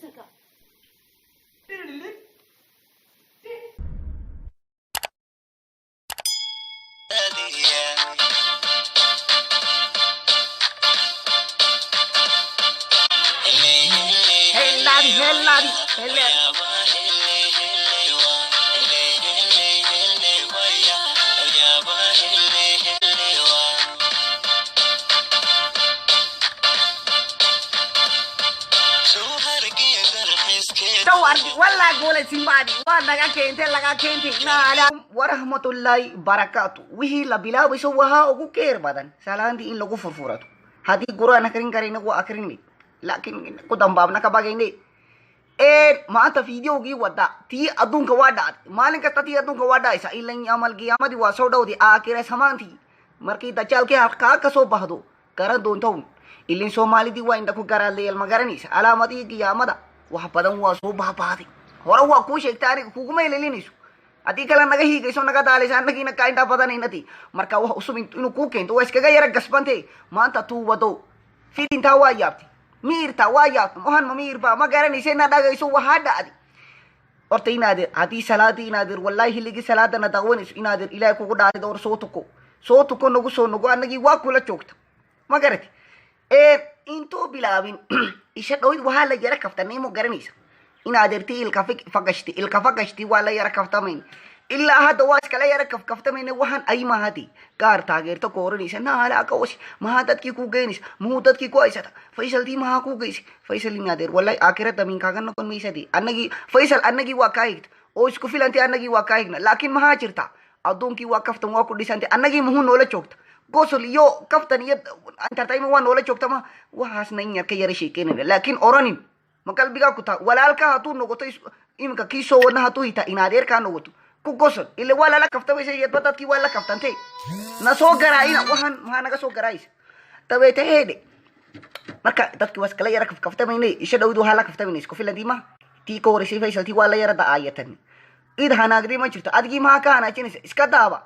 Bisinka. Helladi, helladi, helladi. Walaa guulaysinbaadi waa naga keentay, laga keentay naala waraxmatullaahi barakaatu. Wixii la bilaabayso waxaa ugu keer badan salaantii in lagu furfurato. Haddii quraan akrin karayna waa akrinay, laakiin ku dambaabna ka bagaynay. Maanta fideogii wada tii adduunka waa dhacday. Maalin kasta tii adduunka waa dhacaysa, ilan amal qiyaamadii waa soo dhowday, aakira samaantii markii dajaalkii halkaa ka soo baxdo garan doontown. Ilin Soomaalidii waa indha ku garaadlayal, ma garanaysa calaamadihii qiyaamada wax badan waa soo baabaaday. Hore waa kuu sheegta, aniga kuguma elelinayso. Haddii kale naga hiigayso, naga daalaysa, annagiina kaa intaa badanaynati. Marka wax cusub inuu kuu keento waa iskaga yara gasbante. Maanta tuu wado fidintaa waa yaabtay, miirta waa yaabtay, mohan ma miirba ma garanaysa inaad dhagayso. Waxaa dhacday horta inaadir, haddii salaadii inaadir, wallahi hilligii salaadana daawanayso inaadir, Ilaahay kugu dhaaray door soo tuko, soo tuko, nagu soo nugo, annagii waa kula joogta, ma garati? Intuu bilaabin isha dhowid waxaa la yara kaftanay, ma garanaysa inaadirti? Ilka fagashti, ilka fagashti waa la yara kaftamayn. Ilaa hadda waa iskala yara kafkaftamayna. Waxaan ay mahadi gaar taageerto ku oranaysa naala kawasi, maha dadkii ku geynaysa, muhu dadkii ku haysata, Faysaltii maha ku geysay. Faysal inaadeer, wallahi aakhirada min kaaga noqon maysadi. Annagii Faysal, annagii waa kaa higta oo isku filantay, annagii waa kaa higna, laakiin maxaa jirta? Adduunkii waa kaftan, waa ku dhisantay, annagii muhu noola joogta? Gosol iyo kaftan iyo entertainment waa noola joogta. Ma waxaasna in yar ka yara sheekeynayna, laakiin oranin ma qalbigaa ku taa. Walaalka hadduu noqoto, iminka kii soo wadna hadduu hitaa inaadeerkaa noqoto, ku gosol ile waa lala kaftamaysa, iyadba dadkii waa la kaftantay. Na soo garaayina waxaan maxaa naga soo garaaysa dabeete heedhe. Marka dadkii waa iskala yara kafkaftamaynay. Isha dhowd waxaa la kaftamaynay isku filantii ma tii ka horeysay Faysaltii waa la yara da'aayatan. Id hanaagday ma jirto, adigii maxaa ka hanaajinaysa? Iska daaba.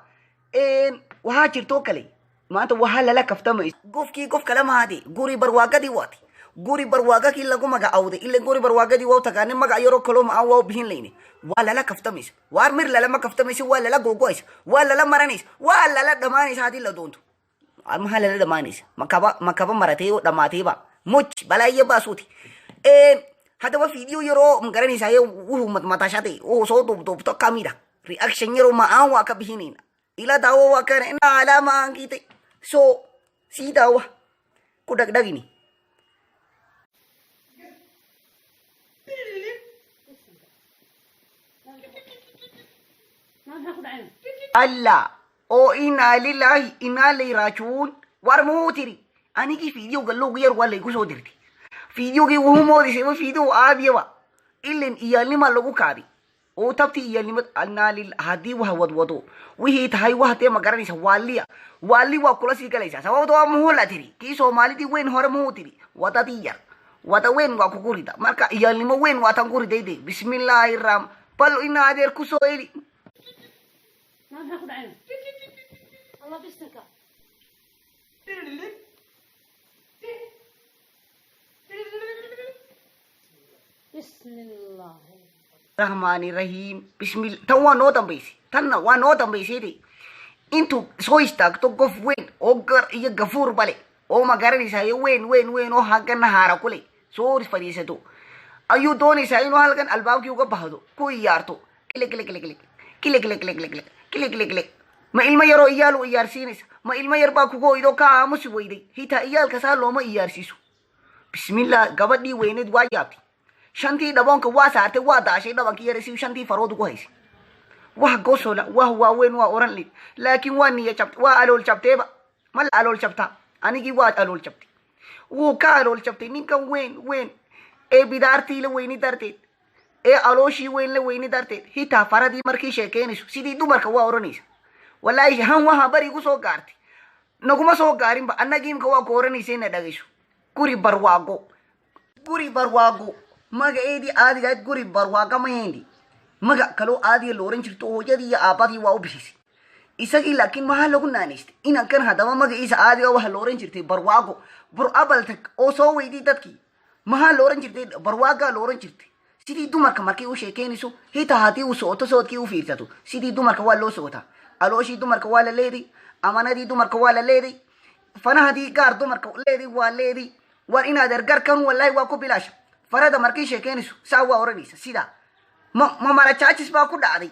Waxaa jirtoo kale, maanta waxaa lala kaftamay gofkii gof kale mahaade, guri barwaagadii waati, guri barwaagakii lagu magacawday. Ila guri barwaagadii waa taqaani, magac yaroo kaloo ma aan waa bixin layne. Waa lala kaftamaysa, waar mir lalama kaftamaysa, waa lala gogoaysa, waa lala maranaysa, waa lala dhamaanaysa. Haddii la doonto maxaa lala dhamaanaysa? Makaba makaba maratay oo dhamaatayba muj balaayo baasuuti. Haddaba video yaroo magaranaysa wuxuu madmatashaday wuxuu soo duubduubto kamida reaction yaroo ma-aan waa ka bixinayna. Ila daawo, waa kana ina alaama aan kiitay so sii daawa ku dhagdhagini. Naa maxaa ku dhacayna? Allah oo inaa lilaahi inaa lay raajicuun. War muhuu tiri? Anigii fiidiyowga loogu yar waa laygu soo dirtay. Fiidiyowgii wuxuu moodisay fiidiyow aadiyaba, ilan iyaalnima lagu kaadi oo tabtii iyaalnimad anaa lil. Haddii wax wadwado wixii tahay wax dee ma garanaysa, waaliya waali waa kula sii galaysaa. Sababto waa muhuu la tiri kii Soomaalidii weyn hore muhuu tiri wadadii yar wada weyn waa kugu rida. Marka iyaalnimo weyn waa tan ku ridayde. Bismillaahi raam, bal ina adeer kusoo eli. Naa maxaa ku dhacayna? Allah bisinka. Bismillah. Rahmaani rahiim, bismil. Tan waa noo dambaysay, tanna waa noo dambaysay de. Intuu soo istaagto qof weyn oo gar iyo gafuur bale oo ma garanaysaa weyn weyn weyn oo haggana haara kule soo fadhiisato ayuu doonaysaa inuu halkan albaabkii uga baxdo ku iyaarto. Kile kile kile kile kile kile kile kile kile kile kile kile. Ma ilmo yaroo iyaalu iyaarsiinaysa? Ma ilmo yar baa kugu oydo ka aamusi weyday? Hitaa iyaalka saa looma iyaarsiiso. Bismillah, gabadhii weyneed waa yaabtay, shantii dhaboonka waa saartay, waa daashay dhabankii yara si shantii farood ugu haysay. Wax gosola, wax waaweyn waa oran lid, laakiin waa niya jabt, waa alool jabteeba. Ma la alool jabtaa? Anigii waa alool jabtay, wuu ka alool jabtay ninkan weyn weyn ee bidaartii la weyni darteed ee alooshii weyn la weyni darteed. Hitaa faradii markii sheekeynayso sidii dumarka waa oranaysa. Wallaahi han waha bari igu soo gaartay, naguma soo gaarinba annagii. Imka waa ku oranaysa ina dhagayso. Guri barwaago, guri barwaago magaceedii aadigaad guri barwaago ma hendi, magac kaloo aadiga la oran jirto hooyadii iyo aabbadii waa u bixisay isagii, laakiin maxaa lagu naanaystay inankan? Haddaba magaciisa aadiga waxa la oran jirtay Barwaago. Burcabaltag oo soo weydii dadkii. Maxaa la oran jirtay? Barwaagaa la oran jirtay. Sidii dumarka markay u sheekeynayso, hitaa haddii uu socoto, socodkii u fiirsato, sidii dumarka waa loo socotaa. Alooshii dumarka waa la leeday, amanadii dumarka waa la leeday, fanahadii gaar dumarka leeday waa leeday. War inaad ergarkan, wallahi waa ku bilaasha. Farada markay sheekeynayso saa waa oranaysa. Sidaa ma marajaajis baa ku dhacday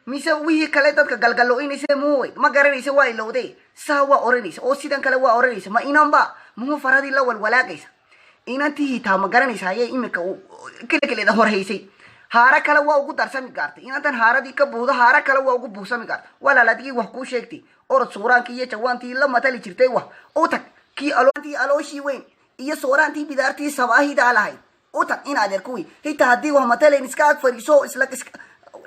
mise wixii kale dadka galgalo-inaysa muwey, ma garanaysa, waa ilowde. Saa waa oranaysa oo sidan kale waa oranaysa. Ma inanba muxuu faradii la walwalaagaysa inantii hitaa, ma garanaysa? Ayay imika kele keleda horhaysay, haara kale waa ugu darsami gaartay. Inantan haaradii ka buudo, haara kale waa ugu buugsami gaartay. Walaal, adigii wax kuu sheegtay, orod suuraankii iyo jawaantii la matali jirtay wax u tag. Kii aloontii alooshii weyn iyo sooraantii bidaartii sabaahidaa lahayd u tag in adeer kuwii. Hitaa haddii wax matalayn, iska ag fadhiiso isla iska,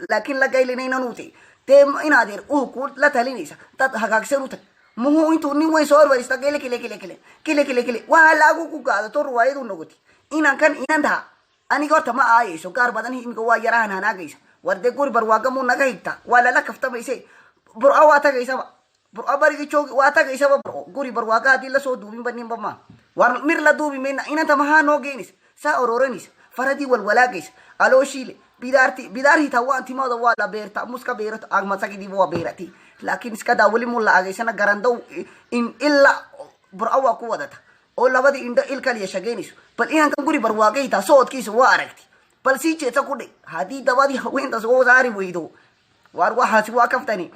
laakiin la gaylinaynanuute dee in adeer uu ku la talinaysa. Dad hagaagsan u tag. Muxuu intuu nin weyn soo horfadhiista kele kele kele kele kele kele kele waa laagu ku gaadato ruwaayadu noqotay. Inankan inantaa aniga horta ma aayayso gaar badan. Imika waa yarahan hanaagaysa. War dee guri barwaaga muu naga higta? Waa lala kaftamayse. Bur'a waa tagaysaba, Bur'a barigi joogi waa tagaysaba. Bur'o guri barwaaga haddii lasoo duubinba ninba ma war mir la duubi mayna. Inanta maxaa noo geenaysa? Saa ororanaysa, faradii walwalaagaysa, alooshiile, bidaarti bidaar hitaa waan timada waa la beerta muska beerato agmasagidiiba waa beerati, laakiin iska daa weli mu la agaysana garandow in ilaa Bur'a waa ku wadata oo labadii indho il kaliya shageynayso. Bal inankan guri barwaaqay hitaa socodkiisa waa aragti. Bal sii jeedsa ku dhe haddii dabadii haweenta soo saari weydo. Waar waxaasi waa kaftani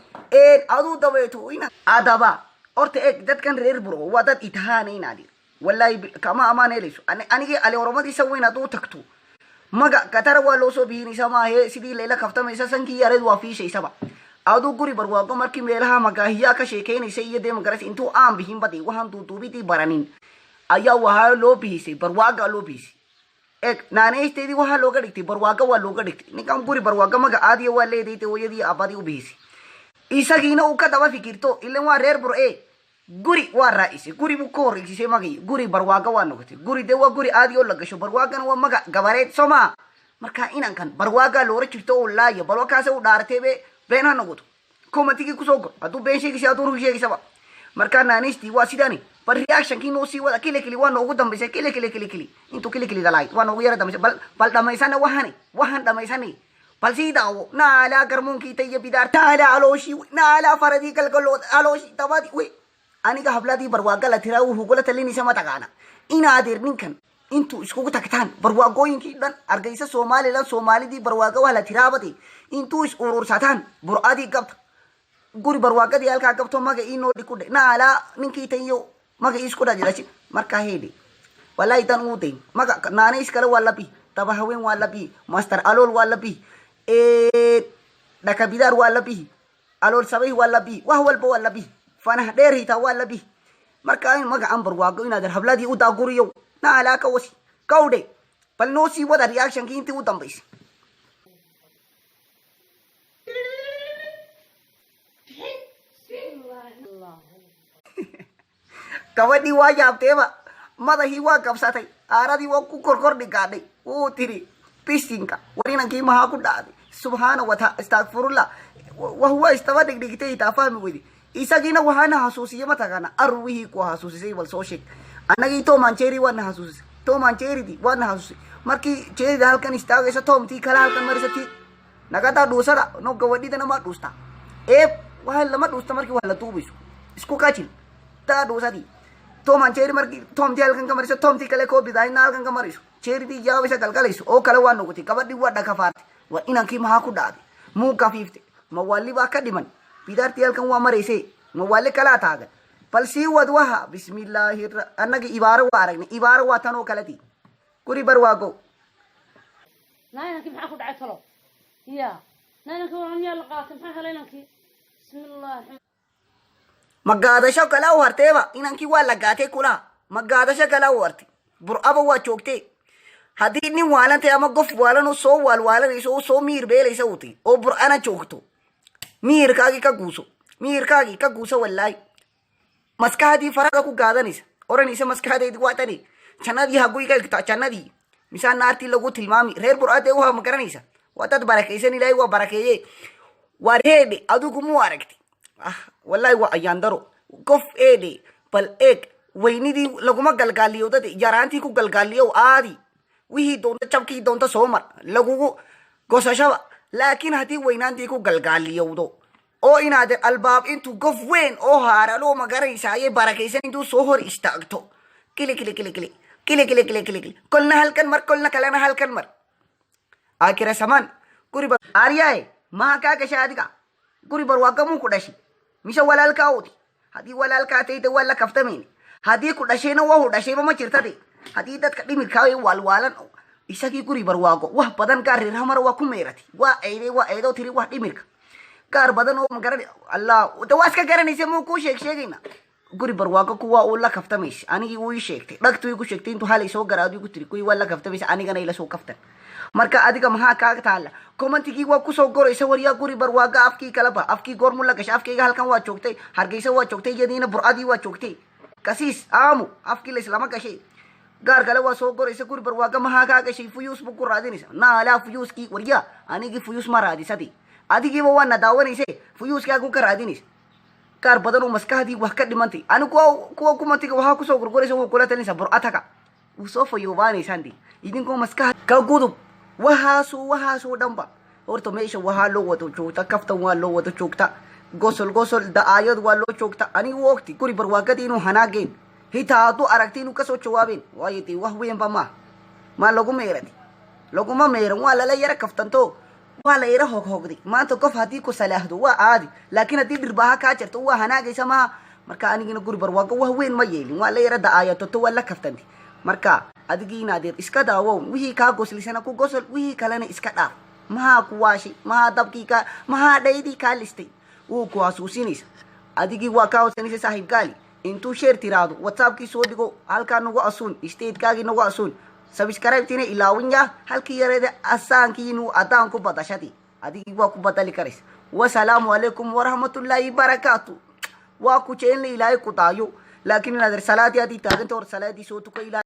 aduu dabeeto ina adaba. Horta eeg, dadkan reer Burco waa dad itahaana inaadi, wallahi kama amaan helayso. Anigii ale oromadiisa weyn hadduu tagto, maga katara waa loo soo bihinaysa maahe. Sidii layla kaftamaysa, sankii yareed waa fiishaysaba. Aduu guri barwaaqo markii meelaha magaahiyaa ka sheekeynaysa iyo dee magaraysa, intuu aan bihin badi waxaan duuduubidii baranin ayaa waxaa loo bihisay, barwaaga loo bihisay. Eeg, naaneysteedii waxaa looga dhigtay barwaaga, waa looga dhigtay. Ninkan guri barwaaga maga aadiya waa leeday, dee hooyadii aabadii u bihisay, isagiina uu ka daba fikirto. Ilan waa reer Burce, guri waa raa'isay, guri buu ka horreysisay magay. Guri barwaaga waa noqotay. Guri dee waa guri aadi oo la gasho, barwaagana waa maga gabareed, soo maa? Marka inankan barwaagaa loola jirto oo laaya bal wakaase u dhaaratay be been ha noqoto. Commentigii kusoo gor hadduu been sheegaysa, hadduu run sheegaysaba. Marka naaniistii waa sidaani. Bal reactionkii noo sii wada. Kili kili waa noogu dambaysay. Kili kili kili kili intuu kili kili dalaay waa noogu yara dambaysay. Bal dhamaysana waxani, waxaan dhamaysanay bal sii daawo. Naalaa garmuunkii iyo bidaar, naalaa alooshii, naalaa faradii galgalood, alooshii dabadii wey. Aniga habladii barwaaga la tiraa wuxuu kula talinaysa mataqaana inaadeer ninkan intuu iskugu tagtaan barwaagooyinkii dhan Argaysa, Somaliland, Soomaalidii barwaaga waa la tiraabadi, intuu is urursataan Bur'adii gabta, guri barwaagadii halkaa gabto, maga ii noo ku dhe. Naalaa ninkii tayo maga isku dhajirashi. Markaa heedhe, wallahi dan uu dayn maga naanays kale waa labi. Daba haween waa labi, master alool waa labi, dhaka bidaar waa labi, alool sabay waa labi, wax walba waa labi, fanah dheer hitaa waa labi. Marka in magacan barwaago inaad habladii u daaguriyo naalaa ka wasi kawdhe. Bal noo sii wada reactionkii intii u dambaysay. Allah. Gabadhii waa yaabteeba, madaxii waa gabsatay, aaradii waa ku korkordhi gaadhay. Wuu tiri bisinka, war inankii maxaa ku dhacday? Subxaana wata, astagfirullah. Wahuwa istaba dhigdhigtay hitaa fahmi weydi. Isagiina waxaana xasuusiye mataqaana arwihii ku xasuusisay. Bal soo sheeg. Annagii Tom and Jerry waana xasuusisay, Tom and Jerrydii waana xasuusisay. Markii Jerryda halkan istaagayso, Tomtii kale halkan marisa, tii nagadaa dhuusada no gabadhidana ma dhuusta eeb waa lama dhuusta. Markii waa la duubayso isku kajil taa dhuusadii Tom and Jerry, markii Tomtii halkan ka mariso, Tomtii kale koobidahayna halkan ka mariso, Jerrydii yaabaysa galgalayso oo kale waa noqotay. Gabadhii waa dhakafaartay. Waa inankii maxaa ku dhacday? Muu kafiiftay? Ma waali baa ka dhiman? Bidaartii halkan waa maraysay, ma waali kalaa taagan? Bal sii wad waha. Bismillaahi, annaga ibaaro waa aragnay, ibaaro waa tan oo kaleti guri barwaago. Naa inankii maxaa ku dhacay talo? Ya, naa inankii waa miyaa la qaatay? Maxaa helay inankii? Bismillahi. Ma gaadasho kala u harteeba? Inankii waa la gaatay kulaha. Ma gaadasho kala u hartay? Bur'aba waa joogtee. Haddii nin waalantay ama qof waalan oo soo waalwaalanayso oo soo miir beelaysa utay oo Bur'ana joogto, miyirkaagii ka guuso, miyirkaagii ka guuso. Wallaahi maskaxdii farada ku gaadanaysa oranaysa, maskaxdaydi waa tani. Jannadii haguy ka egtaa, jannadii misaa naartii lagu tilmaami? Reer Bur'adee waa ma garanaysa, waa dad barakaysan, Ilaahay waa barakeeye. Waar heedhe, adigu muu aragti? Ah, wallahi waa ayaan daro qof eedhe. Bal eeg, weynidii laguma galgaaliyo, dad yaraantii ku galgaaliyo aadi. Wixii doonto, jabkii doonto soo mar, lagugu gosashaba. Laakiin haddii weynaantii ku galgaaliyowdo oo inaad albaab intuu gof weyn oo haaraloo magaraysaayee barakaysan intuu soo hor istaagto, kili kili kili kili kili kili kili kili kili, kolna halkan mar, kolna kalena halkan mar, akira samaan guri bar aaryaye, maha kaa gashay adiga? Guri barwaaqamuu ku dhashay mise walaalkaa oti? Haddii walaalkaa tayda waa la kaftamayne, haddii ku dhashayna waa hu dhashayba ma jirtade. Haddii dadka dhimirkaa waalwaalan isagii guri barwaaqo wax badan gaar reer Hamara waa ku meeratay, waa eeday, waa eedoo tiri wax dhimirka gaar badan oo magaran Allah de waa iska garanaysa. Muu kuu sheeg sheegayna guri barwaaqo kuwa uu la kaftamaysa? Anigii wuu ii sheegtay, dhagtu igu sheegtay, intuu halay soo garaado igu tiri kuwii waa la kaftamaysa, anigana ila soo kaftan. Marka adiga maxaa kaaga taala? Commentigii waa kusoo goraysa, waryaa guri barwaaqa afkii kala ba, afkii goormu la gashay afkayga? Halkan waa joogtay, Hargeysa waa joogtay, iyadiina Burcadii waa joogtay. Kasiis aamu afkii la islama gashay. Gaar kale waa soo goraysa, guri barwaaqa maxaa kaa gashay? Fuyuus buu ku raadinaysa naalaa fuyuuskii. Waryaa, anigii fuyuus ma raadisadi, adigiiba waa na daawanayse, fuyuuskaagu ka raadinaysa. Qaar badan oo maskaxdii wax ka dhimantay ani kuwa commentiga waxaa kusoo gorgoraysa, wuu kula talinaysa Burcataka wuu soo fayoobaanaysaan di idinkoo maskax ka gudub. Waxaasoo waxaasoo dhanba horta meesha waxaa loo wado joogta kaftan, waa loo wado joogta gosol gosol, da'aayad waa loo joogta. Anigu ogti guri barwaaqadii inuu hanaageen, hitaa hadduu aragtay inuu kasoo jawaabeen, waayo dee wax weynba maaha. Maa lagu meerati? Laguma meeran, waa lala yara kaftanto, waa la yara hoghogday. Maanta qof haddii ku salaahdo waa aadi, laakiin haddii dhirbaaha kaa jarto waa hanaagaysa maaha. Marka anigina guri barwaaqo wax weyn ma yeelin, waa la yara da'aayatoto, waa la kaftanti. Marka adigii inaadeer iska daawow, wixii kaa goslisana ku gosol, wixii kalena iska dhaaf. Maxaa ku waashay? Maxaa dabkii kaa, maxaa dhaydii kaa listay? Wuu ku xasuusinaysa adigii, waa kaa hoosanaysa. Saaxiib gaali, intuu share tiraahdo WhatsAppkii soo dhigo, halkaa nagu asuun, statekaagii nagu asuun, subscribe-tina ilaawin ya halkii yareeda asaankiinu adaan ku badashadi, adigii waa ku badali karaysa. Wasalaamu calaykum waraxmatullaahi barakaatu. Waa ku jecelna, Ilaahay ku daayo. Laakiin inaad salaadii haddii taaganta hor salaadii soo tuka ilaa.